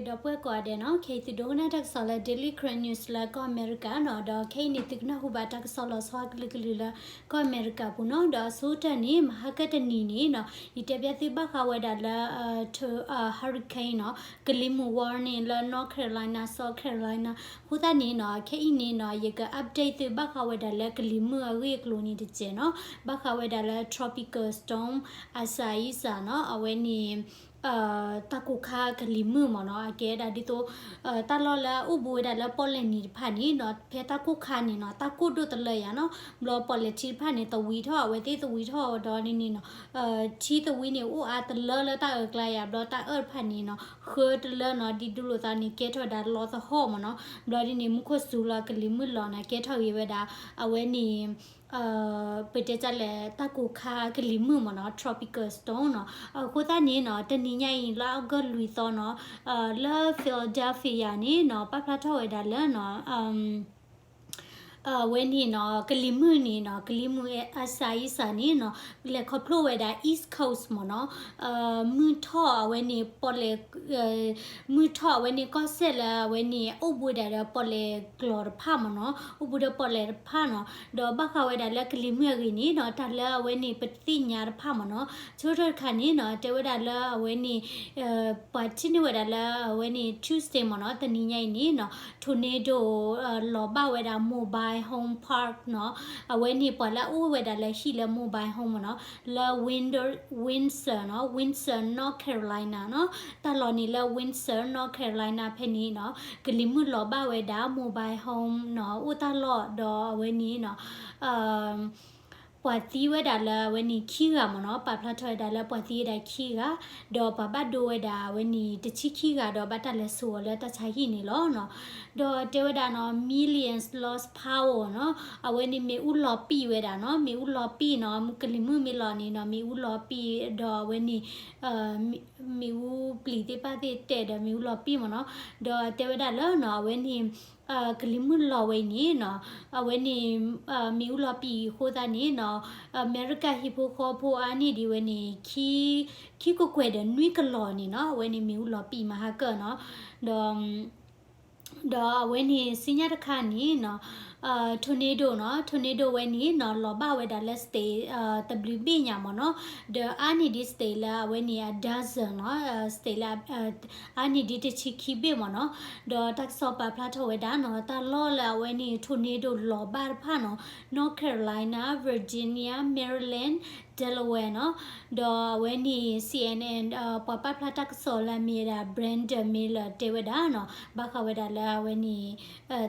ဒီပုၢ်ဝဲၢ်ကိးဂၤဒဲးနီၤ, ခဲအံၤသုဒိကနၣ်တၢ်ကစီၣ်လၢ Daily Karen News လၢကီၢ်အမဲရကၤနီၤ, ဒီးခဲအံၤန့ၣ် သုကနၢ်ဟူဘၣ်တၢ်ကစီၣ်လီၤဆီကလုာ်ကလုာ်လၢကီၢ်အမဲရကၤပူၤနီၤ, ဒီးအဆိကတၢၢ်န့ၣ် မဟါကတနံၤန့ၣ်နီၤ, ယတဲပျဲသုဘၣ်ဃးဝဲဒၣ်လၢ hurricane နီၤ, ကလံၤမုၢ် warning လၢ North Carolina, South Carolina, အဃိသတးန့ၣ်နီၤ, ခဲအံၤန့ၣ်နီၤ, ယက update သုဘၣ်ဃးဝဲဒၣ်လၢကလံၤမုၢ်အဂ့ၢ်အကျိၤန့ၣ်တစဲးနီၤ, ဘၣ်ဃးဝဲဒၣ်လၢ Tropical Storm Isaias နီၤ, အဝဲန့ၣ် တၢ်ကိၢ်ခါကလံၤမုၢ်မ့ၢ်နီၤ, အကဲဒၣ်ဒ်သိး တၢ်လီၢ်လၢအအိၣ်ဘူးဝဲဒၣ်လၢပီၣ်လဲၣ်နံၤတဖၣ်န့ၣ်နီၤ, ဖဲတၢ်ကိၢ်ခါန့ၣ်နီၤ, တၢ်ကိၢ်ဒိၣ်တလၢယၤနီၤ, ဘျီပီၣ်လဲၣ်ထံတဖၣ်န့ၣ် သဝံထီၣ်, အဝဲသ့ၣ်သဝံထီၣ်ဒီးန့ၣ်နီၤ, ထံသဝံန့ၣ်အိၣ်အါတလၢလၢတၢ်အၢၣ်ကျါယၤ, ဘျီတၢ်အၢၣ်တဖၣ်န့ၣ်နီၤ, ဃၢတလၢနီၤ, ဒ်ဒူလိာ်သးန့ၣ် ကဲထီၣ်ဝဲဒၣ်လီသဟီၣ်မ့ၢ်နီၤ, ဘျီဒ်န့ၣ် မူခိၣ်စူၤလီၤကလံၤမုၢ်လီၤနီၤ, ကဲထီၣ်ဂ့ၤဝဲဒၣ် အဝဲန့ၣ် ပတဲတၢ်လဲၣ် တၢ်ကိၢ်ခါကလံၤမုၢ်မ့ၢ်နီၤ, tropical storm နီၤ, အဃိသတးန့ၣ်နီၤ, တနံၤညါအံၤ လါအီကူးလွံၢ်သီနီၤ, လၢ Philadelphia န့ၣ်နီၤ, ပာ်ဖျါထီၣ်ဝဲဒၣ်လၢနီၤ အဝဲန့ၣ်နီၤ, ကလံၤမုၢ်န့ၣ်နီၤ, ကလံၤမုၢ် Isaias န့ၣ်နီၤ, လဲၤခီဖျိဝဲဒၣ် East Coast မ့ၢ်နီၤ, မုၢ်ထီၣ်အဝဲန့ၣ်ပီၣ်လဲၣ်, မုၢ်ထီၣ်အဝဲန့ၣ်ကီၢ်စဲၣ်လၢအဝဲန့ၣ် အိၣ်ဘူးဝဲဒၣ်ဒီးပီၣ်လဲၣ်ကျီၤတဖၣ်မ့ၢ်နီၤ, အိၣ်ဘူးဒီးပီၣ်လဲၣ်တဖၣ်နီၤ, ဒီးဘၣ်ဃးဝဲဒၣ်လၢကလံၤမုၢ်အဂ့ၢ်န့ၣ်နီၤ, တၢ်လၢအဝဲန့ၣ်ပသ့ၣ်ညါတဖၣ်မ့ၢ်နီၤ, ဆိကတၢၢ်တခါန့ၣ်နီၤ, တဲဝဲဒၣ်လၢအဝဲန့ၣ် ပှၤထံၣ်န့ၢ်ဝဲဒၣ်လၢအဝဲန့ၣ် Tuesday မ့ၢ်နီၤ, တနံၤညါအံၤန့ၣ်နီၤ, tornado လီၤဘၣ်ဝဲဒၣ် mobile home park နီၤ, အဝဲန့ၣ်ပှၤလၢအအိၣ်ဝဲဒၣ်လၢဟံၣ်လၢ mobile home မ့ၢ်နီၤ, လၢ Windsor နီၤ, Windsor North Carolina နီၤ, တၢ်လီၢ်န့ၣ်လၢ Windsor North Carolina ဖဲန့ၣ်နီၤ, ကလံၤမုၢ်လီၤဘၣ်ဝဲဒၣ် mobile home နီၤ, အိၣ်တၢ်လီၢ်ဒီးအဝဲန့ၣ်နီၤ ပှၤသံဝဲဒၣ်လၢအဝဲန့ၣ်ခံဂၤမ့ၢ်နီၤ, ပာ်ဖျါထီၣ်ဝဲဒၣ်လၢပှၤသံဝဲဒၣ်ခံဂၤ, ဒီးပှၤဘၣ်ဒိဝဲဒၣ်အဝဲန့ၣ်တဆံခံဂၤဒီးဘၣ်တၢ်လဲၤစိာ်အီၤလၢတၢ်ဆါဟံၣ်န့ၣ်လီၤနီၤ. ဒီးတဲဝဲဒၣ်နီၤ millions lost power နီၤ, အဝဲန့ၣ်မ့ၣ်အူလီၤပံာ်ဝဲဒၣ်နီၤ, မ့ၣ်အူလီၤပံာ်နီၤ, ကလံၤမုၢ်မ့ၢ်လီၤန့ၣ်နီၤ, မ့ၣ်အူလီၤပံာ်ဒီးအဝဲန့ၣ် မ့ၣ်အူပျံၤသ့ၣ်တဖၣ်သ့ၣ်တဲာ်ဒီးမ့ၣ်အူလီၤပံာ်မ့ၢ်နီၤ, ဒီးတဲဝဲဒၣ်လၢနီၤ အဝဲန့ၣ် ကလံၤမုၢ်လီၤဝဲအံၤန့ၣ်နီၤ, အဝဲန့ၣ် မ့ၣ်အူလီၤပံာ်အဃိသတးန့ၣ်နီၤ, အမဲရကၤဟံၣ်ဖိဃီဖိအါန့ၢ်ဒံးဝဲန့ၣ် ခံကကွဲၢ်ဒီးနွံကလီၢ်န့ၣ်နီၤ, အဝဲန့ၣ်မ့ၣ်အူလီၤပံာ်မဟါကၢၢ်နီၤ, ဒီး ဒီးအဝဲန့ၣ်ဆူညါတခါန့ၣ်နီၤ tornado နီၤ, tornado ဝဲန့ၣ်နီၤ လီၤဘၣ်ဝဲဒၣ်လၢ state တဘျုးဘ့ၣ်ညါမ့ၢ်နီၤ, ဒီးအါန့ၢ်ဒံး state လၢအဝဲန့ၣ် အ dozen နီၤ, state လၢ အါန့ၢ်ဒံးတဆံခံဘ့ၣ်မ့ၢ်နီၤ, ဒီးတၢ်ကစီၣ်ပာ်ဖျါထီၣ်ဝဲဒၣ်နီၤ တၢ်လီၢ်လၢအဝဲန့ၣ် tornado လီၤဘၣ်တဖၣ်နီၤ North Carolina, Virginia, Maryland, Delaware နီၤ, ဒီးအဝဲန့ၣ် C N N ပှၤပာ်ဖျါတၢ်ကစီၣ်လၢအမ့ၢ်ဝဲဒၣ် Brandon Miller တဲဝဲဒၣ်နီၤ ဘၣ်ဃးဝဲဒၣ်လၢအဝဲန့ၣ်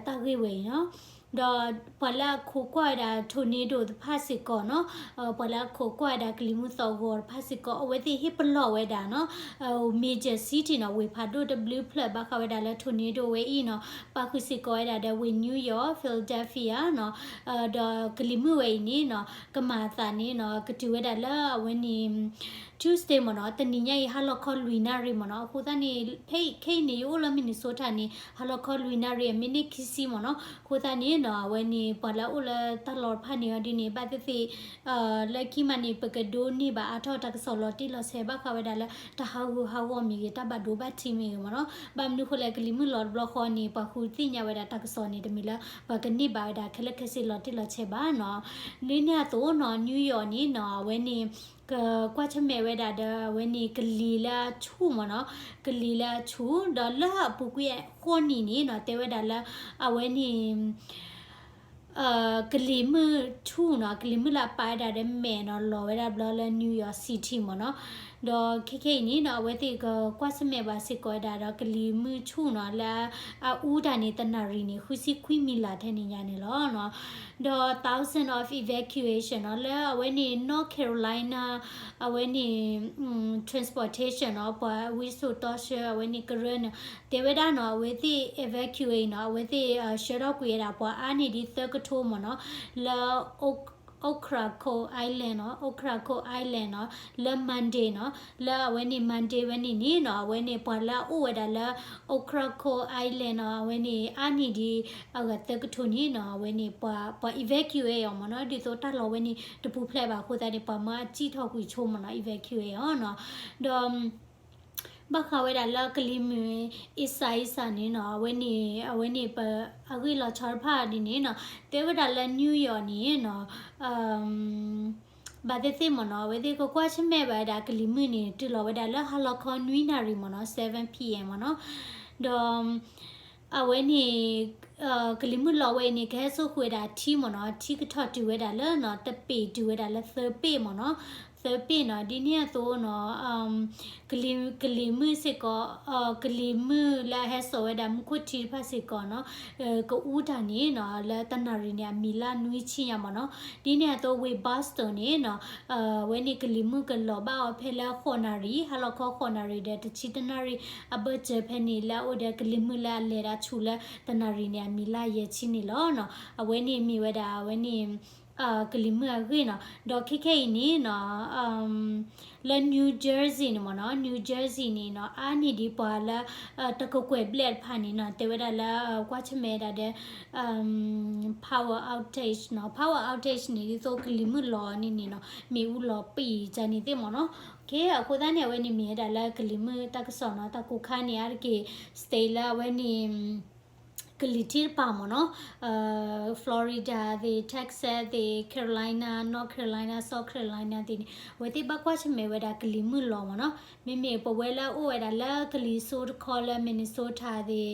တၢ်ဂ့ၢ်ဝဲအံၤနီၤ, ဒီးပှၤလၢအခိးကွၢ်ဝဲဒၣ် tornado တဖၣ်စ့ၢ်ကီးနီၤ, ပှၤလၢအခိးကွၢ်ဝဲဒၣ်ကလံၤမုၢ်သီၣ်ဂီၤတဖၣ်စ့ၢ်ကီး အဝဲသ့ၣ်ဟ့ၣ်ပလီၢ်ဝဲဒၣ်နီၤ major city နီၤ ဝ့ၢ်ဖးဒိၣ်တဘျုးဖျၢၣ် ဘၣ်ဃးဝဲဒၣ်လၢ tornado ဝဲအံၤနီၤ, ပာ်ဃုာ်စ့ၢ်ကီးဝဲဒၣ်ဒီးဝ့ၢ် New York, Philadelphia နီၤ, ဒီးကလံၤမုၢ်ဝဲအံၤန့ၣ်နီၤ ကမၤအသးန့ၣ်နီၤ ကတုၤဝဲဒၣ်လၢအဝဲန့ၣ် Tuesday မ့ၢ်နီၤ, တနံၤညါအံၤ ဟါလီၤခီလွံၢ်နၣ်ရံၣ်မ့ၢ်နီၤ, အဃိသတးန့ၣ် ဖဲခဲအံၤန့ၣ် ယအိၣ်လၢ Minnesota န့ၣ် ဟါလီၤခီလွံၢ်နၣ်ရံၣ် အမံးနံးခံဆံမ့ၢ်နီၤ, အဃိသတးန့ၣ်နီၤ အဝဲန့ၣ် ပှၤလၢအအိၣ်လၢတၢ်လီၢ်တဖၣ်န့ၣ်အီၤဒ်န့ၣ် ဘၣ်သ့ၣ်သ့ၣ် လၢခံမးန့ၣ် ပကဒိးန့ၢ်ဘၣ်အါထီၣ်တၢ်ကစီၣ်လီၤတံၢ်လီၤဆဲး ဘၣ်ဃးဝဲဒၣ်လၢ တၢ်ဟးဂူာ်ဟးဂီၤမ့ၢ်ဂ့ၤ တၢ်ဘၣ်ဒိဘၣ်ထံးမ့ၢ်ဂ့ၤမ့ၢ်နီၤ, ဘၣ်မနုၤဃိလဲၣ် ကလံၤမုၢ်လီၤတဘျီဃီန့ၣ် ပှၤဃုသ့ၣ်ညါဝဲဒၣ်တၢ်ကစီၣ်န့ၣ် တမ့ၢ်လၢ ပှၤကန့ၢ်ဘၣ်ဝဲဒၣ်ခဲလၢာ်ခဲဆ့လီၤတံၢ်လီၤဆဲးဘၣ်နီၤ, ဒ်န့ၣ်အသိးနီၤ New York န့ၣ်နီၤ အဝဲန့ၣ် ကကွၢ်ဆၢၣ်မဲာ်ဝဲဒၣ်ဒီး အဝဲန့ၣ် ကလံၤလၢအဆူၣ်မ့ၢ်နီၤ, ကလံၤလၢအဆူၣ် ဒီးလၢအပူၤကွံာ်အဃိနံၤန့ၣ်နီၤ တဲဝဲဒၣ်လၢ အဝဲန့ၣ် ကလံၤမုၢ်ဆူၣ်နီၤ, ကလံၤမုၢ်လၢအပာ်ဝဲဒၣ်ဒီးမဲာ်နီၤ လီၤဝဲဒၣ်ဘျီလၢ New York City မ့ၢ်နီၤ, ဒီးခဲခဲအံၤန့ၣ်နီၤ အဝဲသ့ၣ်ကကွၢ်ဆၢၣ်မဲာ်ဘၣ်စ့ၢ်ကီးဝဲဒၣ်ဒီး ကလံၤမုၢ်ဆူၣ်နီၤ လၢအအူတၢ်န့ၣ် တနၣ်ရံၣ်န့ၣ် ဃုဆံခွံမံၤလၢ်ထဲန့ၣ်ညါန့ၣ်လီၤ. ဒီး thousand of evacuation နီၤ လၢအဝဲန့ၣ် North Carolina အဝဲန့ၣ် transportation နီၤ ပှၤဝံစိာ်တီဆှၢ အဝဲန့ၣ်ကရၢန့ၣ် တဲဝဲဒၣ်နီၤ အဝဲသ့ၣ် evacuate နီၤ အဝဲသ့ၣ်ဆှၢထီၣ်ကွံာ်ဝဲဒၣ်ပှၤအါန့ၢ်ဒံးသၢကထိမ့ၢ်နီၤ လၢ Ocracoke Island နီၤ Ocracoke Island နီၤ လၢ Monday နီၤ လၢအဝဲန့ၣ် Monday ဝဲန့ၣ်န့ၣ်နီၤ အဝဲန့ၣ်ပှၤလၢအအိၣ်ဝဲဒၣ်လၢ Ocracoke Island နီၤ အဝဲန့ၣ်အါန့ၢ်ဒံးအဂၤသၢကထိန့ၣ်နီၤ အဝဲန့ၣ်ပှၤ ပှၤ evacuate အီၤမ့ၢ်နီၤ ဒ်သိးတၢ်လီၢ်ဝဲန့ၣ်တပူၤဖျဲးဘၣ်အဃိသတးန့ၣ် ပှၤမၢအစံၣ်ထီၣ်ကွံာ်ဆိမ့ၢ်နီၤ evacuate အီၤနီၤ ဒီး ဘၣ်ဃးဝဲဒၣ်လၢကလံၤမုၢ် Isaias န့ၣ်နီၤ, အဝဲန့ၣ် အဝဲန့ၣ်ပ အဂ့ၢ်လီၤဆီတဖၣ်ဒ်န့ၣ်နီၤ, တဲဝဲဒၣ်လၢ New York န့ၣ်နီၤ, ဘၣ်သ့ၣ်သ့ၣ်မ့ၢ်နီၤ, အဝဲသ့ၣ်ကကွၢ်ဆၢၣ်မဲာ်ဘၣ်ဝဲဒၣ်ကလံၤမုၢ်န့ၣ် တုၤလီၤဝဲဒၣ်လၢဟါလီၤခီနွံနၣ်ရံၣ်မ့ၢ်နီၤ, seven p.m. မ့ၢ်နီၤ, ဒီး အဝဲန့ၣ် ကလံၤမုၢ်လီၤဝဲအံၤန့ၣ် ကဟဲစိာ်ဃုာ်ဝဲဒၣ်ထံမ့ၢ်နီၤ, ထံကထီၣ်တုၤဝဲဒၣ်လၢနီၤ တပ့ၢ်တုၤဝဲဒၣ်လၢသၢပ့ၢ်မ့ၢ်နီၤ, သၢပ့ၢ်နီၤ, ဒ်န့ၣ်အသိးနီၤ ကလံၤ ကလံၤမုၢ်စ့ၢ်ကီး ကလံၤမုၢ်လၢအဟဲစိာ်ဝဲဒၣ်မူခိၣ်ထံတဖၣ်စ့ၢ်ကီးနီၤ, ကအူတၢ်န့ၣ်နီၤ လၢတနၣ်ရံၣ်န့ၣ် အမံၤလၢနွံဆံညါမ့ၢ်နီၤ, ဒ်န့ၣ်အသိးဝ့ၢ် Boston န့ၣ်နီၤ အဝဲန့ၣ်ကလံၤမုၢ်ကလီၤဘၣ်အီၤဖဲလၢဃိးနၣ်ရံၣ်, ဟါလီၤခီဃိးနၣ်ရံၣ်ဒီးတဆံတနၣ်ရံၣ် အဘၢၣ်စၢၤဖဲန့ၣ် လၢအအိၣ်ဒီးကလံၤမုၢ်လၢအလဲၤဒၣ်ဆူလၢတနၣ်ရံၣ်န့ၣ် အမံၤလၢယဲၢ်ဆံန့ၣ်လီၤနီၤ. အဝဲန့ၣ်မ့ၢ်ဝဲဒၣ် အဝဲန့ၣ် ကလံၤမုၢ်အဂ့ၢ်နီၤ. ဒီးခဲခဲအံၤန့ၣ်နီၤ လၢ New Jersey န့ၣ်မ့ၢ်နီၤ, New Jersey န့ၣ်နီၤ အါန့ၢ်ဒံးပှၤလၢ တကကွဲၢ်ဘျဲၣ်တဖၣ်န့ၣ်နီၤ တဲဝဲဒၣ်လၢ ကွၢ်ဆၢၣ်မဲာ်ဒၣ်ဒီး power outage နီၤ. Power outage န့ၣ် ဒ်သိးကလံၤမုၢ်လီၤန့ၣ်န့ၣ်နီၤ မ့ၣ်အူလီၤပံာ်ကန့ၣ်သ့ၣ်မ့ၢ်နီၤ. အဃိသတးန့ၣ် အဝဲန့ၣ်မ့ၢ်ဝဲဒၣ်လၢကလံၤမုၢ်တၢ်ကစီၣ်နီၤ. တၢ်ကိၢ်ခါန့ၣ် အါတက့ၢ် state လၢအဝဲန့ၣ် ကလံၤထံတပၤမ့ၢ်နီၤ, Florida သ့ၣ် Texas သ့ၣ် Carolina, North Carolina, South Carolina သ့ၣ်န့ၣ် အဝဲသ့ၣ်ဘၣ်ကွၢ်ဆၢၣ်မဲာ်ဝဲဒၣ်ကလံၤမုၢ်လီၤမ့ၢ်နီၤ. မ့မ့ၢ်ပဝဲလၢအိၣ်ဝဲဒၣ်လၢကလံၤစိးတခီလၢ Minnesota သ့ၣ်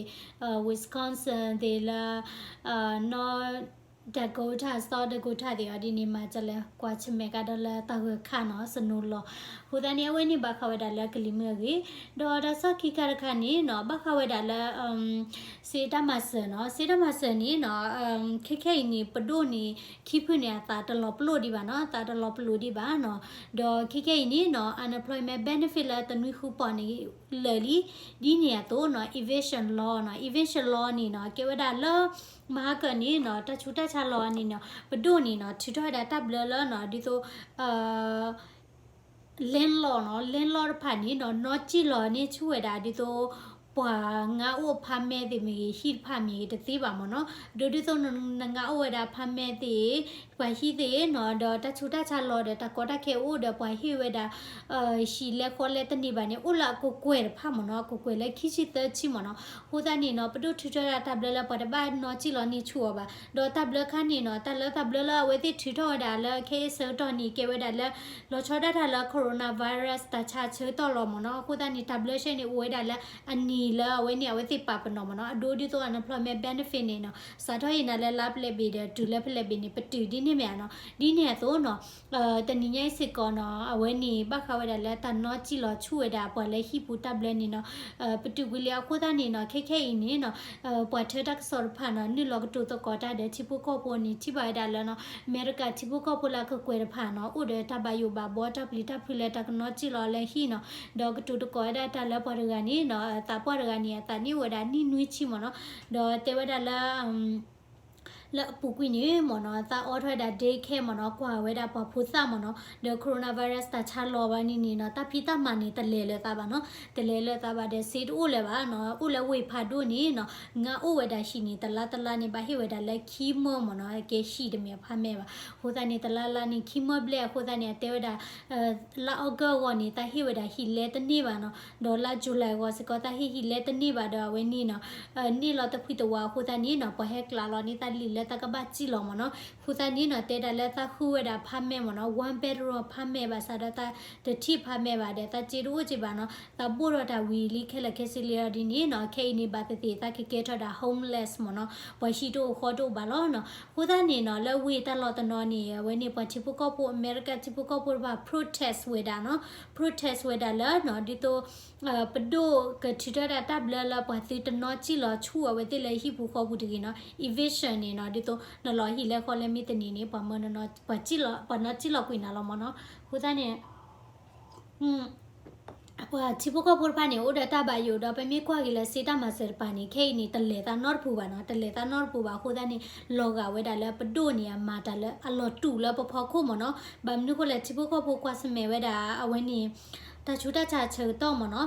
Wisconsin သ့ၣ်လၢ North Dakota, South Dakota သ့ၣ်အီၤဒ်န့ၣ် မၤကလဲၤ ကွၢ်ဆၢၣ်မဲာ်ကဒီးလၢတၢ်ဂၢၢ်ခါနီၤ snow လီၤ. အဃိသတးန့ၣ် အဝဲန့ၣ်ဘၣ်ဃးဝဲဒၣ်လၢကလံၤမုၢ်အဂ့ၢ်, ဒီးတၢ်ဆီၣ်ခံခါတခါန့ၣ်နီၤ ဘၣ်ဃးဝဲဒၣ်လၢ စ့တၢ်မၤစၢၤနီၤ. စ့တၢ်မၤစၢၤန့ၣ်နီၤ ခဲခဲအံၤန့ၣ် ပဒိၣ်န့ၣ် ခံဖုန့ၣ် အသးတလီၤပလိာ်ဒံးဘၣ်နီၤ, အသးတလီၤပလိာ်ဒံးဘၣ်နီၤ. ဒီးခဲခဲအံၤန့ၣ်နီၤ unemployment benefit လၢတနွံဃုပီၢ်န့ၣ် လၢာ်လံ. ဒ်န့ၣ်အသိးနီၤ eviction law နီၤ, eviction law န့ၣ်နီၤ ကဲဝဲဒၣ်လၢ မဟါကၢန့ၣ်နီၤ တၢ်ဆူးတၢ်ဆါလီၤန့ၣ်နီၤ ပဒိၣ်န့ၣ်နီၤ ထုးထီၣ်ဝဲဒၣ်တၢ်ဘျၢလၢနီၤ ဒ်သိး landlord နီၤ, landlord တဖၣ်န့ၣ်နီၤ နီၢ်ကံၣ်လီၤန့ၢ်ဆူၣ်ဝဲဒၣ်ဒ်သိး ပှၤငါအိၣ်ဖးမဲသ့ၣ်မ့ၢ်ဂ့ၤ ဟံၣ်တဖၣ်မ့ၢ်ဂ့ၤတသ့ဘၣ်မ့ၢ်နီၤ. ဒီးဒ်သိးနငါအိၣ်ဝဲဒၣ်ဖးမဲသ့ၣ် ပှၤဟံၣ်သ့ၣ်နီၤ ဒီးတၢ်ဆူးတၢ်ဆါလီၤဒီး တၢ်ကီတၢ်ခဲအိၣ်ဒီး ပှၤဟ့ၣ်ဝဲဒၣ် ဟံၣ်လဲဃီလဲတန့ၢ်ဘၣ်န့ၣ် အိၣ်လၢအကကွဲၢ်တဖၣ်မ့ၢ်နီၤ, အကကွဲၢ်လၢခံဆံသၢဆံမ့ၢ်နီၤ. အဃိသတးန့ၣ်နီၤ ပဒိၣ်ထုးထီၣ်ဒၣ်တၢ်ဘျၢလၢပှၤတဘၣ်နီၢ်ကံၣ်လီၤန့ၢ်ဆူၣ်အီၤဘၣ်. ဒီးတၢ်ဘျၢခါန့ၣ်နီၤ တၢ်လၢတၢ်ဘျၢလၢအဝဲသ့ၣ်ထုးထီၣ်ဝဲဒၣ်လၢခဲအံၤဆၢကတီၢ်န့ၣ် ကဲဝဲဒၣ်လၢ လီၤဆီဒၣ်တၢ်လၢ coronavirus တၢ်ဆါဆၢကတီၢ်လီၤမ့ၢ်နီၤ. အဃိသတးန့ၣ် တၢ်ဘျၢဆဲန့ၣ် အိၣ်ဝဲဒၣ်လၢအနံၤလၢအဝဲန့ၣ် အဝဲသ့ၣ်ပာ်ပနီၣ်မ့ၢ်နီၤ. အဒိဒ်သိး unemployment benefit န့ၣ်နီၤ စးထီၣ်အံၤနၤလၢလါပလဲၤဘ့ၣ်ဒီး တုၤလၢပလဲၤဘ့ၣ်န့ၣ် ပတုာ်ဒ်န့ၣ်မ့ၢ်ဧါနီၤ. ဒ်န့ၣ်အသိးနီၤ တနံၤညါအံၤစ့ၢ်ကီးနီၤ အဝဲန့ၣ် ဘၣ်ဃးဝဲဒၣ်လၢတၢ်နီၢ်ကံၣ်လီၤဆူၣ်ဝဲဒၣ်ပှၤလၢဟံၣ်ပူၤတၢ်ဘျၢန့ၣ်နီၤ ပတုာ်ကွံာ်လံ. အဃိသတးန့ၣ်နီၤ ခဲခဲအံၤန့ၣ်နီၤ ပှၤထၢတၢ်ကစီၣ်တဖၣ်နီၤ နုာ်လီၤကတိၤသကိးတၢ်ဒီးထံဖိကီၢ်ဖိန့ၣ် ထံၣ်ဘၣ်ဝဲဒၣ်လၢနီၤ အမဲရကၤထံဖိကီၢ်ဖိလၢအကကွဲၢ်တဖၣ်နီၤ အိၣ်ဒီးတၢ်ဘၣ်ယိၣ်ဘၣ်ဘီတၢ်ပျံၤတၢ်ဖုးလၢတၢ်ကနီၢ်ကံၣ်လီၤလၢဟံၣ်နီၤ ဒီးကတိၤသကိးဝဲဒၣ်တၢ်လၢပှၤတဂၤန့ၣ်နီၤ သးပှၢ်တဂၤန့ၣ် အသးနံၣ်အိၣ်ဝဲဒၣ်နံၣ်နွံဆံမ့ၢ်နီၤ ဒီးတဲဝဲဒၣ်လၢ လၢအပူၤကွံာ်န့ၣ်မ့ၢ်နီၤ သးအိးထီၣ်ဝဲဒၣ် daycare မ့ၢ်နီၤ ကွၢ်ဝဲဒၣ်ပှၤဖိသၣ်မ့ၢ်နီၤ ဒီး coronavirus တၢ်ဆါလီၤဘၣ်န့ၣ်န့ၣ်နီၤ တၢ်ဖံးတၢ်မၤန့ၣ် တလဲၤလၢသးဘၣ်နီၤ တလဲၤလၢသးဘၣ်ဒီး စ့တအိၣ်လၢၤဘၣ်နီၤ အိၣ်လၢဝ့ၢ်ဖးဒိၣ်န့ၣ်နီၤ ငါအိၣ်ဝဲဒၣ်ဟံၣ်န့ၣ် တလါတလါန့ၣ် ဘၣ်ဟ့ၣ်ဝဲဒၣ်လၢခံမၢမ့ၢ်နီၤ ကဲဟံၣ်တမ့ၢ်ဖးမဲဘၣ် အဃိသတးန့ၣ် တလါလါန့ၣ် ခံမၢဘျဲၣ်အဃိသတးန့ၣ် အတဲဝဲဒၣ် လါအီကူးအဂီၢ်န့ၣ် တၢ်ဟ့ၣ်ဝဲဒၣ်ဟံၣ်လဲတန့ၢ်ဘၣ်နီၤ ဒီးလါ July အဂီၢ်စ့ၢ်ကီး တၢ်ဟ့ၣ်ဟံၣ်လဲတန့ၢ်ဘၣ်ဒီး အဝဲန့ၣ်နီၤ န့ၢ်လီၤတဖှံတဝးအဃိသတးန့ၣ်နီၤ ပှၤဟဲကျးလီၤန့ၢ်တၢ်လံာ်လၢတၢ်ကဘၣ်စံၣ်လီၤမ့ၢ်နီၤ အဃိသတးန့ၣ်နီၤ တဲဒၣ်လၢတၢ်ဃုဝဲဒၣ်ဖးမဲမ့ၢ်နီၤ one bedroom ဖးမဲဘၣ်ဆၣ်ဒီး တၢ်တထံၣ်ဖးမဲဘၣ်ဒီး တၢ်စ့တအိၣ်က့ဘၣ်နီၤ တၢ်ဘိၣ်ထီၣ်တၢ်ဝံၤလံခဲလၢာ်ခဲဆ့လံအီၤဒ်န့ၣ်နီၤ ခဲအံၤန့ၣ် ဘၣ်သ့ၣ်သ့ၣ် တၢ်ကကဲထီၣ်ဒၣ် homeless မ့ၢ်နီၤ ပှၤဟံၣ်တအိၣ်ဃီတအိၣ်ဘၣ်လီၤနီၤ အဃိသတးန့ၣ်နီၤ လၢဝ့ၢ်တၢ်လီၢ်တနီၤန့ၣ် အဝဲန့ၣ် ပှၤထံဖိကီၢ်ဖိ အမဲရကၤထံဖိကီၢ်ဖိတဖၣ် protest ဝဲဒၣ်နီၤ protest ဝဲဒၣ်လၢနီၤ ဒ်သိး ပဒိၣ်ကထုးထီၣ်ဒၣ်တၢ်ဘျၢလၢပှၤသုတနီၢ်ကံၣ်လီၤဆူၣ်အဝဲသ့ၣ်လၢဟံၣ်ပူၤဃီပူၤတဂ့ၤနီၤ eviction န့ၣ်နီၤ ဒ်သိးနလီၤဟံၣ်လဲဃီလဲမ့ၢ်တန့ၢ်န့ၣ် ပှၤမၢနနီၢ် ပှၤနီၢ်ကံၣ်လီၤကွံာ်နၤလီၤမ့ၢ်နီၤ အဃိသတးန့ၣ် ပှၤထံဖိကီၢ်ဖိတဖၣ်န့ၣ် အိၣ်ဒီးတၢ်ဘၣ်ယိၣ်ဒီး ပမ့ၢ်ကွၢ်က့ၤလၢစ့တၢ်မၤစၢၤတပၤန့ၣ် ခဲအံၤန့ၣ် တလဲၤသးနီတပူၤဘၣ်နီၤ တလဲၤသးနီတပူၤဘၣ်အဃိသတးန့ၣ် လီၤဂာ်ဝဲဒၣ်လၢပဒိၣ်န့ၣ် အမၤတၢ်လၢအလီၤတူာ်လၢပဖီခိၣ်မ့ၢ်နီၤ ဘၣ်မနုၤဃိလဲၣ် ထံဖိကီၢ်ဖိကွၢ်ဆၢၣ်မဲာ်ဝဲဒၣ် အဝဲန့ၣ် တၢ်ဆူးတၢ်ဆါဆၢကတီၢ်မ့ၢ်နီၤ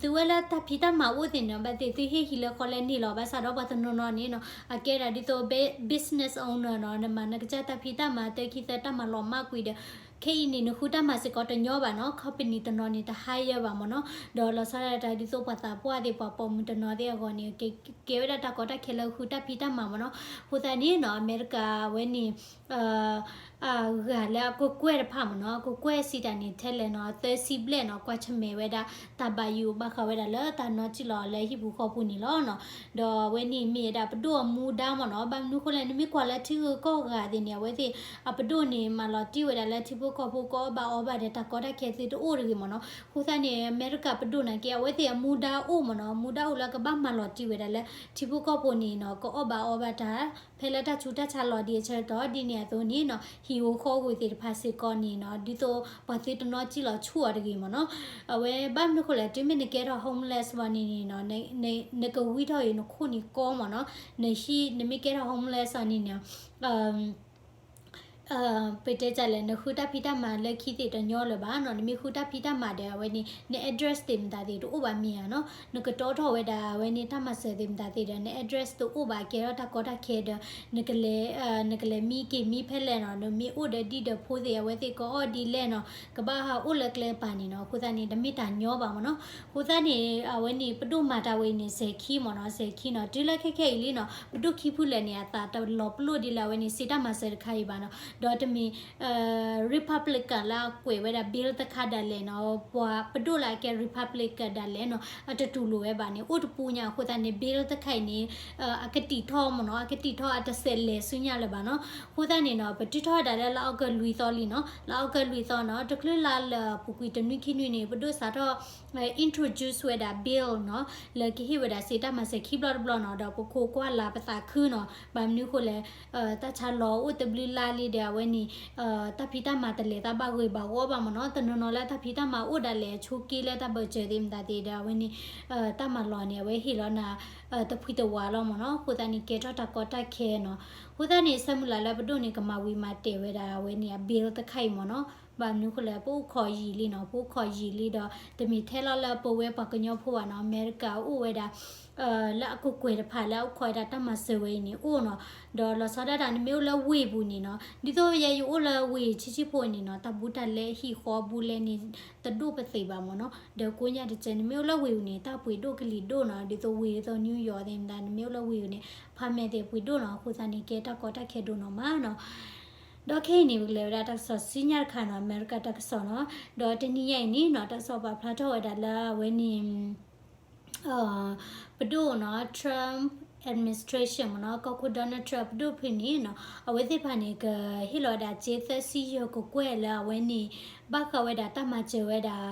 သုဝဲလၢတၢ်ဖံးတၢ်မၤအိၣ်သ့ၣ်န့ၣ် ဘၣ်သ့ၣ်သုဟ့ၣ်ဟံၣ်လၢဃီလဲန့ၣ်လီၤ ဘၣ်ဆၣ်ဒီးပှၤတနီၤနီၤန့ၣ်နီၤ အကဲဒၣ်ဒ်သိး business owner နီၤ နမၤနကစၢ်တၢ်ဖံးတၢ်မၤ တၢ်ခံသၢတၢ်မၤလီၤမၢ်ကွံာ်ဒီး ခဲအံၤန့ၣ် နဃုတၢ်မၤစ့ၢ်ကီးတညီဘၣ်နီၤ, company တနီၤန့ၣ် တ hire ဘၣ်မ့ၢ်နီၤ, ဒီးလီၤဆီဒၣ်တၢ်ဒ်သိးပှၤသးပှၢ်သ့ၣ် ပှၤပိာ်မုၣ်တနီၤသ့ၣ်အဂီၢ်န့ၣ် ကကဲဝဲဒၣ်တၢ်ကီတၢ်ခဲလၢဃုတၢ်ဖံးတၢ်မၤမ့ၢ်နီၤ. အဃိသတးန့ၣ်နီၤ အမဲရကၤဝဲန့ၣ် အဂၤလၢအကကွဲၢ်တဖၣ်မ့ၢ်နီၤ, အကကွဲၢ်စံးတၢ်န့ၣ် ထဲလဲၣ်နီၤ သၢဆံဘျဲၣ်နီၤ ကွၢ်ဆၢၣ်မဲာ်ဝဲဒၣ် တၢ်ဘၣ်ယိၣ်ဘၣ်ဃးဝဲဒၣ်လၢတၢ်နီၢ်ကံၣ်လီၤလၢဟံၣ်ပူၤဃီပူၤန့ၣ်လီၤနီၤ. ဒီးအဝဲန့ၣ်မ့ၢ်ဝဲဒၣ်ပဒိၣ်အမူဒါမ့ၢ်နီၤ, ဘၣ်မနုၤအဃိလဲၣ် နမ့ၢ်ကွၢ်လၢထံဂုၤကီၢ်ဂၤသ့ၣ်န့ၣ် အဝဲသ့ၣ် အပဒိၣ်န့ၣ် မၤလီၤတံၢ်ဝဲဒၣ်လၢထံဖိကီၢ်ဖိကအီၣ်ဘၣ်အီဘၣ်ဒီး တၢ်ကီတၢ်ခဲသ့ၣ်တအိၣ်တဂ့ၤမ့ၢ်နီၤ. အဃိသတးန့ၣ် အမဲရကၤပဒိၣ်နာ်က့ အဝဲသ့ၣ်အမူဒါအိၣ်မ့ၢ်နီၤ, မူဒါအိၣ်လၢကဘၣ်မၤလီၤတံၢ်ဝဲဒၣ်လၢ ထံဖိကီၢ်ဖိန့ၣ်နီၤ ကအီၣ်ဘၣ်အီဘၣ်တၢ် ဖဲလၢတၢ်ဆူးတၢ်ဆါလီၤဒ်အဆၢကတီၢ် ဒ်န့ၣ်အသိးန့ၣ်နီၤ ဟံၣ်ဧိၤဃီဧိၤသ့ၣ်တဖၣ်စ့ၢ်ကီးန့ၣ်နီၤ ဒ်သိးပှၤသုတနီၢ်ကံၣ်လီၤဆူၣ်အီၤတဂ့ၤမ့ၢ်နီၤ. အဝဲဘၣ်မနုၤအဃိလဲၣ် တုၤမ့ၢ်နကဲထီၣ် homeless ဘၣ်န့ၣ်နီၤ နကဝံထီၣ်အံၤနခိၣ်န့ၣ်ကီမ့ၢ်နီၤ, နဟံၣ် နမ့ၢ်ကဲထီၣ် homeless အီၤန့ၣ်နီၤ ပတဲဒ်လဲၣ် နဃုတၢ်ဖံးတၢ်မၤလၢခံသ့ၣ်တညီလၢၤဘၣ်နီၤ, နမ့ၢ်ဃုတၢ်ဖံးတၢ်မၤဒီး အဝဲန့ၣ် န address သ့ၣ်မတၤသ့ၣ်တအိၣ်ဘၣ်မ့ၢ်ဧါနီၤ, နကတီထီၣ်ဝဲဒၣ် အဝဲန့ၣ်တၢ်မၤစၢၤသ့ၣ်မတၤသ့ၣ်ဒီး န address တအိၣ်ဘၣ် ကဲထီၣ်တၢ်ကီတၢ်ခဲဒီး နကလဲၤ နကလဲၤမံက့ၤမံဖဲလဲၣ်နီၤ, နမ့ၢ်အိၣ်ဒီးဒံၣ်ဒီးဖိသ့ၣ် အဝဲသ့ၣ်ကအီၣ်ဒ်လဲၣ်နီၤ, ကဘၣ်ဟးအိၣ်လၢကျဲပၤန့ၣ်နီၤ, အဃိသတးန့ၣ် တမ့ၢ်တၢ်ညီဘၣ်မ့ၢ်နီၤ. အဃိသတးန့ၣ် အဝဲန့ၣ် ပဒိၣ်မၤတၢ်ဝဲအံၤန့ၣ် စဲၤခံမ့ၢ်နီၤ, စဲၤခံနီၤ, တုၤလၢခဲခဲအံၤလံနီၤ ပဒိၣ်ခံဖုလဲၣ်န့ၣ် အသးတလီၤပလိာ်ဒ်လၢအဝဲန့ၣ် စံးတၢ်မၤစၢၤတခါအံၤဘၣ်နီၤ, ဒီးတမ့ၢ် Republican လၢအကွဲးဝဲဒၣ် bill တခါဒၣ်လဲာ်နီၤ, ပှၤပဒိၣ်လၢအကဲ Republican ဒၣ်လဲာ်နီၤ အတတူၢ်လိာ်ဝဲဘၣ်န့ၣ် အိၣ်တပူၤညါ, အဃိသတးန့ၣ် bill တခါအံၤန့ၣ် အကတံာ်ထီၣ်မ့ၢ်နီၤ, အကတံာ်ထီၣ်အတစဲးလဲၤဆူညါလၢၤဘၣ်နီၤ. အဃိသတးန့ၣ်နီၤ ပတုၤထီၣ်ဝဲဒၣ်လၢလါအီကူးလွံၢ်သီလံနီၤ, လါအီကူးလွံၢ်သီနီၤ, တချုးလါလၢပူၤကွံာ်တနွံခံနွံန့ၣ် ပဒိၣ်စးထီၣ် introduce ဝဲဒၣ် bill နီၤ, လၢကဟ့ၣ်ဝဲဒၣ်စံးတၢ်မၤစၢၤခံဘျီတဘျီနီၤ, ဒီးပခိးကွၢ်လၢ်ပသးခုနီၤ, ဘၣ်မနုၤအဃိလဲၣ် တၢ်ဆါလီၤအိၣ်တဘျုးလါလံဒီး အဝဲန့ၣ် တၢ်ဖံးတၢ်မၤတလဲၤသးဘၣ်ဂ့ၤဘၣ်ဝီဘၣ်မ့ၢ်နီၤ, တနီၤနီၤလၢတၢ်ဖံးတၢ်မၤအိၣ်ဒၣ်လဲာ် ဆိးက့လၢတၢ်ဘၢၣ်စၢၤသ့ၣ်မတၤသ့ၣ်ဒီး အဝဲန့ၣ် တၢ်မၤလီၢ်န့ၣ် အဝဲဟ့ၣ်လီၤနၤ တဖှံတဝးလီၤမ့ၢ်နီၤ, အဃိသတးန့ၣ် ကဲထီၣ်တၢ်ကီတၢ်ခဲနီၤ, အဃိသတးန့ၣ် ဆၢမုၢ်လၢ်လၢပဒိၣ်န့ၣ် ကမၤဝံၤမၤတဲာ်ဝဲဒၣ် အဝဲန့ၣ် အ bill တခါအံၤမ့ၢ်နီၤ, ဘၣ်မနုၤအဃိလဲၣ် ပအိၣ်ခိးယံာ်လံနီၤ, ပအိၣ်ခိးယံာ်လံဒီး တမ့ၢ်ထဲလီၤလၢပဝဲပှၤကညီဖိဘၣ်နီၤ, အမဲရကၤအိၣ်ဝဲဒၣ် လၢအကကွဲၢ်တဖၣ်လၢအအိၣ်ခိးဝဲဒၣ်တၢ်မၤစၢၤဝဲအံၤန့ၣ်အိၣ်နီၤ, ဒီးလီၤဆီဒၣ်တၢ် နမ့ၢ်အိၣ်လၢဝ့ၢ်ပူၤန့ၣ်နီၤ, ဒ်သိးယဲယအိၣ်လၢဝ့ၢ်ဆံးဆံးဖိန့ၣ်နီၤ, တၢ်ဘူးတၢ်လဲဟံၣ်ဃီဘူးလဲန့ၣ် တဒိၣ်ပသ့ၣ်ဘၣ်မ့ၢ်နီၤ, ဒီးကိးညါတစဲး နမ့ၢ်အိၣ်လၢဝ့ၢ်ပူၤန့ၣ် တၢ်ပှ့ၤဒိၣ်ကလံၤဒိၣ်နီၤ, ဒ်သိးဝ့ၢ်ဒ်သိး New York သ့ၣ်မတၤ နမ့ၢ်အိၣ်လၢဝ့ၢ်ပူၤန့ၣ် apartment သ့ၣ်ပှ့ၤဒိၣ်နီၤ, အဃိသတးန့ၣ် ကဲတၢ်ကီတၢ်ခဲဒိၣ်နီၢ်မးနီၤ. ဒီးခဲအံၤန့ၣ် ပကလဲၤဝဲဒၣ်တၢ်ကစီၣ်ဆူညါတခါနီၤ, အမဲရကၤတၢ်ကစီၣ်နီၤ, ဒီးတနံၤညါအံၤန့ၣ်နီၤ တၢ်ကစီၣ်ပာ်ဖျါထီၣ်ဝဲဒၣ်လၢအဝဲန့ၣ် ပဒိၣ်နီၤ Trump administration မ့ၢ်နီၤ, ကီၢ်ခိၣ် Donald Trump ပဒိၣ်ဖုန့ၣ်နီၤ, အဝဲသ့ၣ်တဖၣ်န့ၣ် ကဟ့ၣ်လီၤဝဲဒၣ်စ့သၢဆံယဲၢ်ကကွဲၢ်လၢအဝဲန့ၣ် ဘၣ်ဃးဝဲဒၣ်တၢ်မၤစၢၤဝဲဒၣ်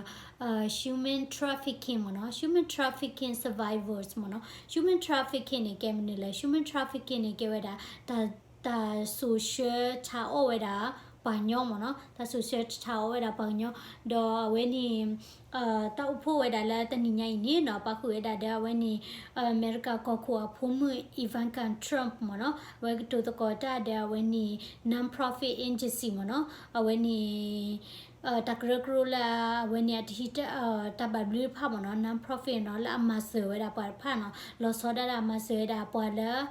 human trafficking မ့ၢ်နီၤ, human trafficking survivors မ့ၢ်နီၤ, human trafficking န့ၣ် ကဲမနုၤလဲၣ်, human trafficking န့ၣ် ကဲဝဲဒၣ် တၢ် တၢ်စိာ်ဆှၢဆါအီၣ်ဝဲဒၣ်ပှၤကညီမ့ၢ်နီၤ, တၢ်စိာ်ဆှၢဆါအီၣ်ဝဲဒၣ်ပှၤကညီ, ဒီးအဝဲန့ၣ် တၢ်အိၣ်ဖှိၣ်ဝဲဒၣ်လၢတနံၤညါအံၤန့ၣ်နီၤ ပာ်ဃုာ်ဝဲဒၣ်ဒီးအဝဲန့ၣ် အမဲရကၤကီၢ်ခိၣ်အဖိမုၣ် Ivanka Trump မ့ၢ်နီၤ, အဝဲကတိၤသကိးတၢ်ဒီးအဝဲန့ၣ် non-profit agency မ့ၢ်နီၤ, အဝဲန့ၣ် တၢ်ကရၢကရိလၢအဝဲန့ၣ် အတဟံး တၢ်ဘၣ်ဘျုးတဖၣ်မ့ၢ်နီၤ, non-profit နီၤ လၢအမၤစၢၤဝဲဒၣ်ပှၤတဖၣ်နီၤ, လီၤဆီဒၣ်တၢ်မၤစၢၤဝဲဒၣ်ပှၤလၢ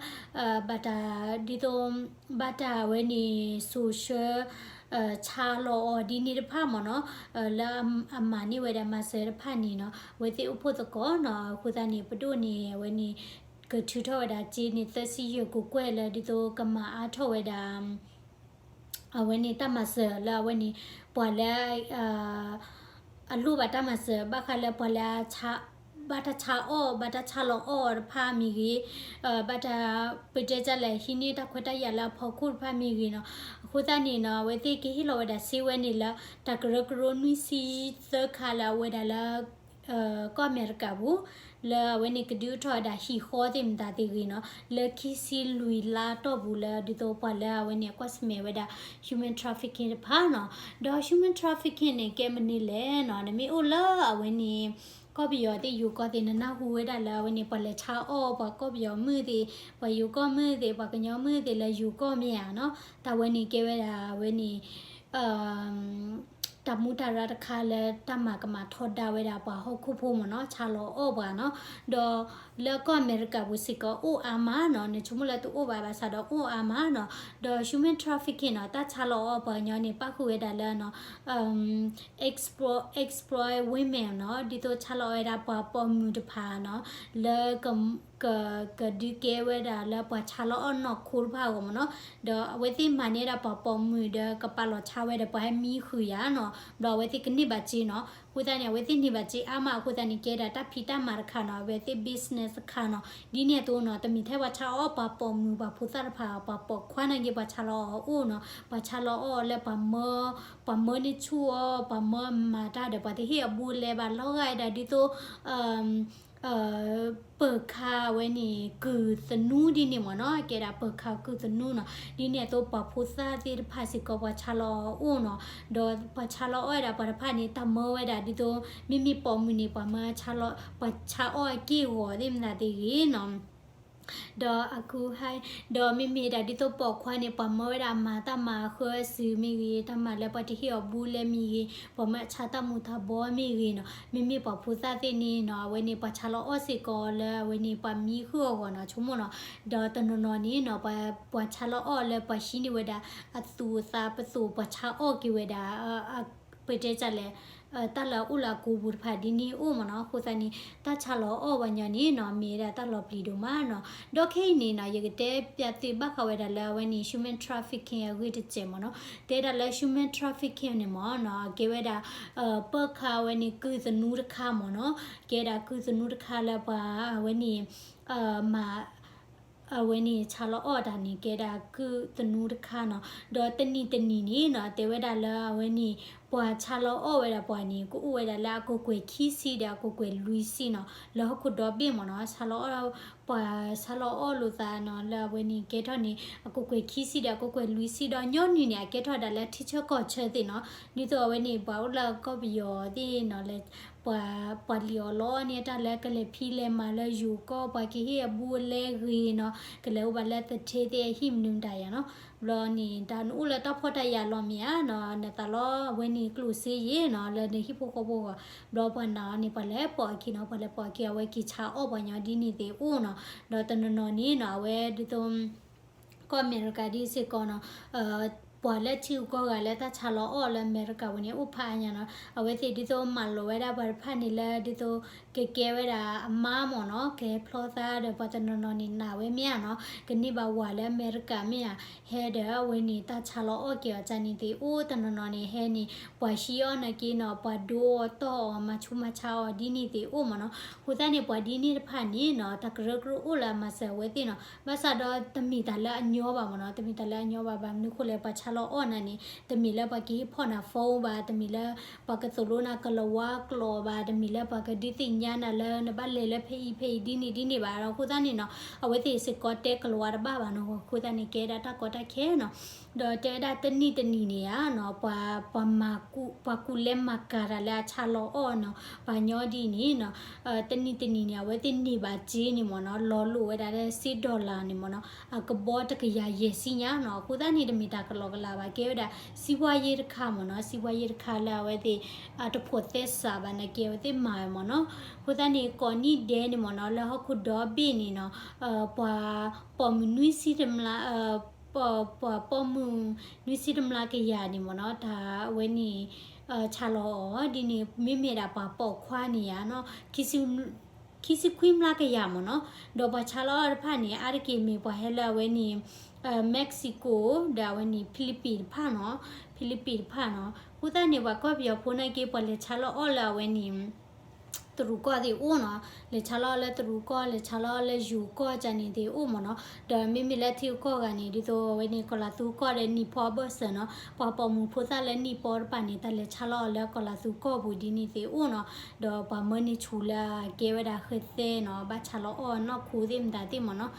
ဘၣ်တၢ် ဒ်သိး ဘၣ်တၢ်အဝဲန့ၣ် စိာ်ဆှၢ ဆါလီၤအီၤဒ်န့ၣ်တဖၣ်မ့ၢ်နီၤ, လၢအမၤန့ၢ်ဝဲဒၣ်မၤစၢၤတဖၣ်န့ၣ်နီၤ, အဝဲသ့ၣ်အိၣ်ဖှိၣ်သကိးနီၤ, အဃိသတးန့ၣ် ပဒိၣ်န့ၣ် အဝဲန့ၣ် ကထုးထီၣ်ဝဲဒၣ်စ့န့ၣ် သၢဆံယဲၢ်ကကွဲၢ်လၢ ဒ်သိးကမၤအါထီၣ်ဝဲဒၣ် အဝဲန့ၣ်တၢ်မၤစၢၤလၢအဝဲန့ၣ် ပှၤလၢ အလိၣ်ဘၣ်တၢ်မၤစၢၤ ဘၣ်ဃးလၢပှၤလၢ ဘၣ်တၢ်ဆါအီၣ် ဘၣ်တၢ်ဆါလီၤအီၣ်တဖၣ်မ့ၢ်ဂ့ၤ, ဘၣ်တၢ် ပတဲတၢ်လဲၣ် ဟံးန့ၢ်တၢ်ခွဲးတၢ်ယာ်လၢအဖီခိၣ်တဖၣ်မ့ၢ်ဂ့ၤနီၤ, အဃိသတးန့ၣ်နီၤ အဝဲသ့ၣ်ကဟ့ၣ်လီၤဝဲဒၣ်စ့ဝဲန့ၣ်လၢ တၢ်ကရၢကရိနွံဆံသၢခါလၢအဝဲဒၣ်လၢ ကီၢ်အမဲရကၤပူၤ လၢအဝဲန့ၣ်ကဒုးအိၣ်ထီၣ်ဝဲဒၣ်ဟံၣ်ဃီသ့ၣ်မတၤသ့ၣ်ဂ့ၤနီၤ, လၢခံဆံလွံၢ်လါတီၢ်ပူၤလၢ ဒ်သိးပှၤလၢအဝဲန့ၣ် အကွၢ်ဆၢၣ်မဲာ်ဝဲဒၣ် human trafficking တဖၣ်နီၤ, ဒီး human trafficking န့ၣ် ကဲမနုၤလဲၣ်နီၤ, နမ့ၢ်အိၣ်လၢအဝဲန့ၣ် ကီၢ်ပယီၤသ့ၣ်ယိၤကီၢ်သ့ၣ် နနၢ်ဟူဝဲဒၣ်လၢအဝဲန့ၣ် ပှၤလဲၤဆါအီၣ် ပှၤကီၢ်ပယီၤမုၣ်သ့ၣ် ပှၤယိၤကီၢ်မုၣ်သ့ၣ် ပှၤကညီမုၣ်သ့ၣ်လၢယိၤကီၢ်မ့ၢ်ဧါနီၤ, တၢ်ဝဲန့ၣ်ကဲဝဲဒၣ်အဝဲန့ၣ် တၢ် တၢ်မူတၢ်ရၢတခါလၢတၢ်မၤကမၤထီဒါဝဲဒၣ်ပှၤဟီၣ်ခိၣ်ဖိမ့ၢ်နီၤ, ဆါလီၤအီၣ်ပှၤနီၤ. ဒီးလၢကီၢ်အမဲရကၤပူၤစ့ၢ်ကီးအိၣ်အါမးနီၤ, နဆိကမိၣ်လၢတအိၣ်ဘၣ်ဘၣ်ဆၣ်ဒီးအိၣ်အါမးနီၤ. ဒီး human trafficking နီၤ, တၢ်ဆါလီၤအီၣ်ပှၤကညီန့ၣ် ပၣ်ဃုာ်ဝဲဒၣ်လၢ exploit women နီၤ, ဒ်သိးဆါလီၤအီၣ်ဝဲဒၣ်ပှၤပိာ်မုၣ်တဖၣ်နီၤ, လၢ ကဒုးကဲဝဲဒၣ်လၢပှၤဆါလီၤအီၣ်နီၢ်ခိတဖၣ်အဂီၢ်မ့ၢ်နီၤ. ဒီးအဝဲသ့ၣ်မၤန့ၢ်ဒၣ်ပှၤပိာ်မုၣ်ဒီးကပာ်လီၤဆါဝဲဒီးပှၤဟဲမံဃုာ်ယၤနီၤ, ဘျီအဝဲသ့ၣ်ကန့ၢ်ဘၣ်စ့နီၤ. အဃိသတးန့ၣ် အဝဲသ့ၣ်န့ၢ်ဘၣ်စ့အါမးအဃိသတးန့ၣ် ကဲဒၣ်တၢ်ဖံးတၢ်မၤတခါနီၤ, အဝဲသ့ၣ် business တခါနီၤ. ဒ်န့ၣ်အသိးနီၤ တမ့ၢ်ထဲပှၤဆါအီၣ်ပှၤပိာ်မုၣ် ပှၤဖိသၣ်တဖၣ် ပှၤပိာ်ခွါနာ်က့ ပှၤဆါလီၤအီၣ်အိၣ်နီၤ, ပှၤဆါလီၤအီၣ်လၢပှၤမၢ ပှၤမၢန့ၢ်ဆူၣ်အီၤ ပှၤမၢမၤတၢ်ဒီးပှၤတဟ့ၣ်အဘူးအလဲဘၣ် လီၤဂာ်ဝဲဒၣ်ဒ်သိး ပၢၤခါဝဲန့ၣ် ကုၢ်သနူဒ်န့ၣ်မ့ၢ်နီၤ, ကဲဒၣ်ပၢၤခါကုၢ်သနူနီၤ. ဒ်န့ၣ်အသိးပှၤဖိသၣ်သ့ၣ်တဖၣ်စ့ၢ်ကီးပှၤဆါလီၤအီၣ်အိၣ်နီၤ, ဒီးပှၤဆါလီၤအီၣ်ဝဲဒၣ်ပှၤတဖၣ်န့ၣ် တၢ်မၢဝဲဒၣ်ဒ်သိး မ့မ့ၢ်ပိာ်မုၣ်န့ၣ် ပှၤမၢဆါလီၤ ပှၤဆါအီၣ်အက့ၢ်အဂီၤသ့ၣ်မတၤသ့ၣ်ဂ့ၤနီၤ. ဒီးအကူဟဲ ဒီးမ့မ့ၢ်ဒၣ်ဒ်သိးပိာ်ခွါန့ၣ် ပှၤမၢဝဲဒၣ်မၤတၢ်မၤဃၢအစုမ့ၢ်ဂ့ၤ, တၢ်မၤလၢပှၤတဟ့ၣ်အီၤဘူးလဲမ့ၢ်ဂ့ၤ, ပှၤမၢအဆါတၢ်မူၤတၢ်ဘှီမ့ၢ်ဂ့ၤနီၤ, မ့မ့ၢ်ပှၤဖိသၣ်သ့ၣ်န့ၣ်နီၤ အဝဲန့ၣ်ပှၤဆါလီၤအီၣ်စ့ၢ်ကီးလၢအဝဲန့ၣ် ပှၤမံဃုာ်အဂီၢ်နီၤ ဆိကမိၣ်နီၤ. ဒီးတနီၤနီၤန့ၣ်နီၤ ပှၤ ပှၤဆါလီၤအီၣ်လၢပှၤဟံးန့ၢ်ဝဲဒၣ် အသူၣ်အသးပသိၣ် ပှၤဆါအီၣ်က့ၤဝဲဒၣ် ပတဲတၢ်လဲၣ် တၢ်လၢအအိၣ်လၢအကူပူၤတဖၣ်ဒ်န့ၣ်အိၣ်မ့ၢ်နီၤ. အဃိသတးန့ၣ် တၢ်ဆါလီၤအီၣ်ပှၤညီန့ၣ်နီၤ မ့ၢ်ဝဲဒၣ်တၢ်လီၤပျံၤဒိၣ်မးနီၤ. ဒီးခဲအံၤန့ၣ်နီၤ ယကတဲပျးသုဘၣ်ဃးဝဲဒၣ်လၢအဝဲန့ၣ် human trafficking အဂ့ၢ်တစဲးမ့ၢ်နီၤ. တဲဒၣ်လၢ human trafficking န့ၣ်မ့ၢ်နီၤ ကဲဝဲဒၣ် ပၢၢ်ခါဝဲန့ၣ် ကုၢ်သနူတခါမ့ၢ်နီၤ. ကဲဒၣ်ကုၢ်သနူတခါလၢပှၤအဝဲန့ၣ် မၤ အဝဲန့ၣ် ဆါလီၤအီၣ်တၢ်န့ၣ် ကဲဒၣ်ကုၢ်သနူတခါနီၤ. ဒီးတနံၤတနံၤန့ၣ်နီၤ တဲဝဲဒၣ်လၢအဝဲန့ၣ် ပှၤဆါလီၤအီၣ်ဝဲဒၣ်ပှၤန့ၣ် ကအိၣ်ဝဲဒၣ်လၢအကကွဲၢ်ခံဆံဒီးအကကွဲၢ်လွံၢ်ဆံနီၤ လၢဟီၣ်ခိၣ်ဒီဘ့ၣ်မ့ၢ်နီၤ. ဆါလီၤအီၣ် ပှၤဆါလီၤအီၣ်လိာ်သးနီၤ လၢအဝဲန့ၣ်ကဲထီၣ်န့ၣ် အကကွဲၢ်ခံဆံဒီးအကကွဲၢ်လွံၢ်ဆံဒီးညီနုၢ်န့ၣ် အကဲထီၣ်ဒၣ်လၢထံဆၢကီၢ်ဆၢသ့ၣ်နီၤ. ဒ်သိးအဝဲန့ၣ် ပှၤအိၣ်လၢကီၢ်ပယီၤသ့ၣ်နီၤ လၢ ပှၤ ပှၤလံၣ်အီၣ်လီအီၣ်န့ၢ်တၢ်လၢကလဲၤဖံးလဲၤမၤလၢယိၤကီၢ် ပှၤကဟ့ၣ်အဘူးအလဲဂ့ၤနီၤ ကလဲၤအိၣ်ဘၣ်လၢသထ့သ့ၣ်အဟံၣ်မနုၤမတၤယၤနီၤ. ဘျီန့ၣ် တၢ်နအိၣ်လၢတၢ်ဖှီၣ်တၢ်ယာ်လီၤမ့ၢ်ဧါနီၤ နသးလီအဝဲန့ၣ်ကျိၣ်စ့ယဲၢ်နီၤ လၢနဟံၣ်ဖိဃီဖိဂီၢ် ဘျီပှၤနာ်အီၤန့ၣ် ပှၤလဲၤပိာ်အခံနီၤ ပှၤလဲၤပိာ်အခံ အဝဲက့ၤဆါအီၣ်ပှၤညီဒ်န့ၣ်သ့ၣ်အိၣ်နီၤ. ဒီးတနီၤနီၤန့ၣ်နီၤ အဝဲဒ်သိး ကီၢ်အမဲရကၤဒ်စ့ၢ်ကီးနီၤ ပှၤလၢထံဂုၤကီၢ်ဂၤလၢတၢ်ဆါလီၤအီၣ်လၢအမဲရကၤပူၤန့ၣ် အိၣ်ဖးအါညါနီၤ. အဝဲသ့ၣ်ဒ်သိးမၤလိာ်ဝဲဒၣ်ပှၤတဖၣ်န့ၣ်လၢဒ်သိး ကကဲဝဲဒၣ်အမါမ့ၢ်နီၤ ကဟဲဖျီသးဒီးပှၤတနီၤနီၤန့ၣ် နာ်ဝဲမ့ၢ်ဧါနီၤ ကန့ၢ်ဘၣ်ဝၤလၢအမဲရကၤမ့ၢ်ဧါ ဟဲဒီးအဝဲန့ၣ် တၢ်ဆါလီၤအီၣ်က့ၤအီၤကန့ၣ်သ့ၣ်အိၣ် တနီၤနီၤန့ၣ် ဟဲန့ၣ် ပှၤဟံးအီၣ်နာ်က့နီၤ ပှၤဒိအီၣ်တီၢ်အီၣ် မၤဆူးမၤဆါအီၣ်ဒ်န့ၣ်သ့ၣ်အိၣ်မ့ၢ်နီၤ. အဃိသတးန့ၣ် ပှၤဒ်န့ၣ်တဖၣ်န့ၣ်နီၤ တၢ်ကရၢကရိအိၣ်လၢအမၤစၢၤအဝဲသ့ၣ်နီၤ ဘၣ်ဆၣ်ဒီးတမ့ၢ်တၢ်လၢအညီဘၣ်မ့ၢ်နီၤ တမ့ၢ်တၢ်လၢအညီဘၣ် ဘၣ်မနုၤဃိလဲၣ် ပှၤဆါလီၤအီၣ်နၤန့ၣ် တမ့ၢ်လၢပှၤကဟ့ၣ်ဖီၣ်နၤ phone ဘၣ် တမ့ၢ်လၢ ပှၤကသိၣ်လိနၤကလၤဝါကျိာ်ဘၣ် တမ့ၢ်လၢပှၤကဒုးသ့ၣ်ညါနၤလၢ နဘၣ်လဲၤလၢဖဲအံၤဖဲအံၤဒ်န့ၣ်ဒ်န့ၣ်ဘၣ်နီၤ. အဃိသတးန့ၣ်နီၤ အဝဲသ့ၣ်စ့ၢ်ကီးတဲကလၤဝါတဘၣ်ဘၣ်နီၤ အဃိသတးန့ၣ် ကဲဒၣ်တၢ်ကီတၢ်ခဲနီၤ. ဒီးတဲဒၣ်တနံၣ်တနံၣ်န့ၣ်ဧါနီၤ ပှၤ ပှၤကူးလဲမၤကၤတၢ်လၢအဆါလီၤအီၣ်နီၤ ပှၤညီဒ်န့ၣ်နီၤ တနံၣ်တနံၣ်န့ၣ် အဝဲသ့ၣ်န့ၢ်ဘၣ်စ့န့ၣ်မ့ၢ်နီၤ လီၤလိာ်ဝဲဒၣ်လၢစ့ dollar န့ၣ်မ့ၢ်နီၤ အကဘီတကယၤယဲၢ်ဆံညါနီၤ. အဃိသတးန့ၣ် တမ့ၢ်တၢ်ကလီကလီဘၣ် ကဲဝဲဒၣ် စံးဘှါယ့တခါမ့ၢ်နီၤ စံးဘှါယ့တခါလၢအဝဲသ့ၣ် တဖိးသဲစးဘၣ်နာ်က့ အဝဲသ့ၣ်မၤဝဲမ့ၢ်နီၤ. အဃိသတးန့ၣ် ကိးနံၣ်ဒဲးန့ၣ်မ့ၢ်နီၤ လၢဟီၣ်ခိၣ်ဒီဘ့ၣ်န့ၣ်နီၤ ပှၤပိာ်မုၣ်နွံဆံတမျး ပှၤပိာ်မုၣ်နွံဆံတမျးကယၤန့ၣ်မ့ၢ်နီၤ တၢ်အဝဲန့ၣ် ဆါလီၤအီၣ်ဒ်န့ၣ် မ့မ့ၢ်ဒၣ်ပှၤပိာ်ခွါန့ၣ်ဧါနီၤ ခံဆံခွံမျးကယၤမ့ၢ်နီၤ. ဒီးပှၤဆါလီၤအီၣ်တဖၣ်န့ၣ် အါတက့ၢ်မ့ၢ်ပှၤဟဲလၢအဝဲန့ၣ် Mexico ဒီးအဝဲန့ၣ် Philippines တဖၣ်နီၤ Philippines တဖၣ်နီၤ. အဃိသတးန့ၣ် ပှၤကီၢ်ပယီၤဖိနာ်က့ ပှၤလဲၤဆါလီၤအီၣ်လၢအဝဲန့ၣ် တရူးကီၢ်သ့ၣ်အိၣ်နီၤ လဲၤဆါလီၤအီၣ်လၢတရူးကီၢ် လဲၤဆါလီၤအီၣ်လၢယိၤကီၢ်ကန့ၣ်သ့ၣ်အိၣ်မ့ၢ်နီၤ. ဒီးမ့မ့ၢ်လၢထံဂုၤကီၢ်ဂၤန့ၣ် ဒ်သိးအဝဲန့ၣ် ကီၤလၤသူကီၢ်ဒီးနံၣ်ပီအဘၢၣ်စၢၤနီၤ ပှၤပိာ်မုၣ်ဖိသၣ်လၢနံၣ်ပီတဖၣ်န့ၣ် တၢ်လဲၤဆါလီၤအီၣ်လၢကီၤလၤသူကီၢ်ပူၤဒ်န့ၣ်သ့ၣ်အိၣ်နီၤ. ဒီးပှၤမၢန့ၢ်ဆူၣ်လၢအကဲဝဲဒၣ်ဃဲသဲနီၤ ဘၣ်ဆါလီၤအီၣ်နီၢ်ခိသ့ၣ်မတၤသ့ၣ်မ့ၢ်နီၤ.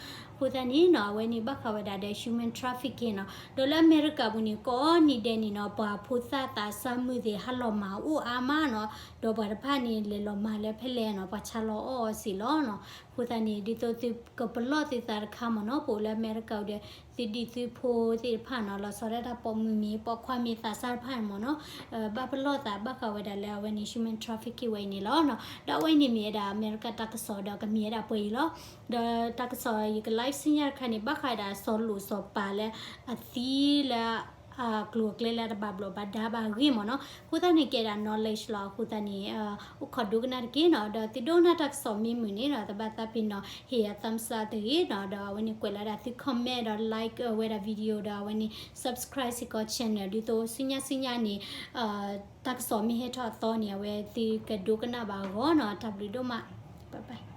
အဃိသတးန့ၣ်နီၤ အဝဲန့ၣ်ဘၣ်ဃးဝဲဒၣ်ဒီး human trafficking နီၤ. ဒီးလၢအမဲရကၤပူၤန့ၣ် ကိးနံၣ်ဒဲးန့ၣ်နီၤ ပှၤဖိသၣ်သးစၢ်မုၣ်သ့ၣ်ဟးလီၤမၤအိၣ်အါမးနီၤ. ဒီးပှၤတဖၣ်န့ၣ် လဲၤလီၤမၤလၢ ဖဲလဲၣ်နီၤ ပှၤဆါလီၤအီၣ်အီၤစ့ၢ်လီၤနီၤ. အဃိသတးန့ၣ် ဒ်သိးသုကပလီၢ်သုသးတခါမ့ၢ်နီၤ, ပအိၣ်လၢအမဲရကၤဒီး သုဒံၣ်သုဖိသ့ၣ်တဖၣ်နီၤ, လီၤဆီဒၣ်တၢ်ပိာ်မုၣ်မ့ၢ် ပိာ်ခွါမ့ၢ် သးစၢ်တဖၣ်မ့ၢ်နီၤ, ဘၣ်ပလီၢ်သးဘၣ်ဃးဝဲဒၣ်လၢအဝဲန့ၣ် human trafficking ဝဲအံၤန့ၣ်လီၤနီၤ. ဒီးအဝဲအံၤန့ၣ်မ့ၢ်ဝဲဒၣ်အမဲရကၤတၢ်ကစီၣ်ဒီးကမ့ၢ်ဝဲဒၣ်ပှဲၤအံၤလီၤ. ဒီးတၢ်ကစီၣ်ယက live ဆူညါတခါန့ၣ် ဘၣ်ဃးဝဲဒၣ်စီၤလိၣ်စီၤပၤလၢအသံလၢ အကျိၤအကျဲလၢတဘၣ်ဘျီးဘၣ်ဒါဘၣ်အဂ့ၢ်မ့ၢ်နီၤ. အဃိသတးန့ၣ် ကဲဒၣ် knowledge လီၤ. အဃိသတးန့ၣ် အိၣ်ခိးဒိကနၣ်တက့ၢ်နီၤ. ဒီးသုဒိကနၣ်တၢ်ကစီၣ်မ့ၢ်မုာ်န့ၣ်ဒီး တဘၣ်သးပ့ၤနီၣ် ဟ့ၣ်ယၤ thumbs up တဂ့ၤနီၤ. ဒီးအဝဲန့ၣ်ကွဲးလီၤဒၣ်သု comment ဒီး like ဝဲဒၣ် video ဒီးအဝဲန့ၣ် subscribe စ့ၢ်ကီး channel ဒ်သိးဆူညါဆူညါန့ၣ် တၢ်ကစီၣ်မ့ၢ်ဟဲထီၣ်အသီန့ၣ် အဝဲသုကဒိကနၣ်ဘၣ်အဂီၢ်နီၤ. တၢ်ဘျုးဒိၣ်မး, bye bye.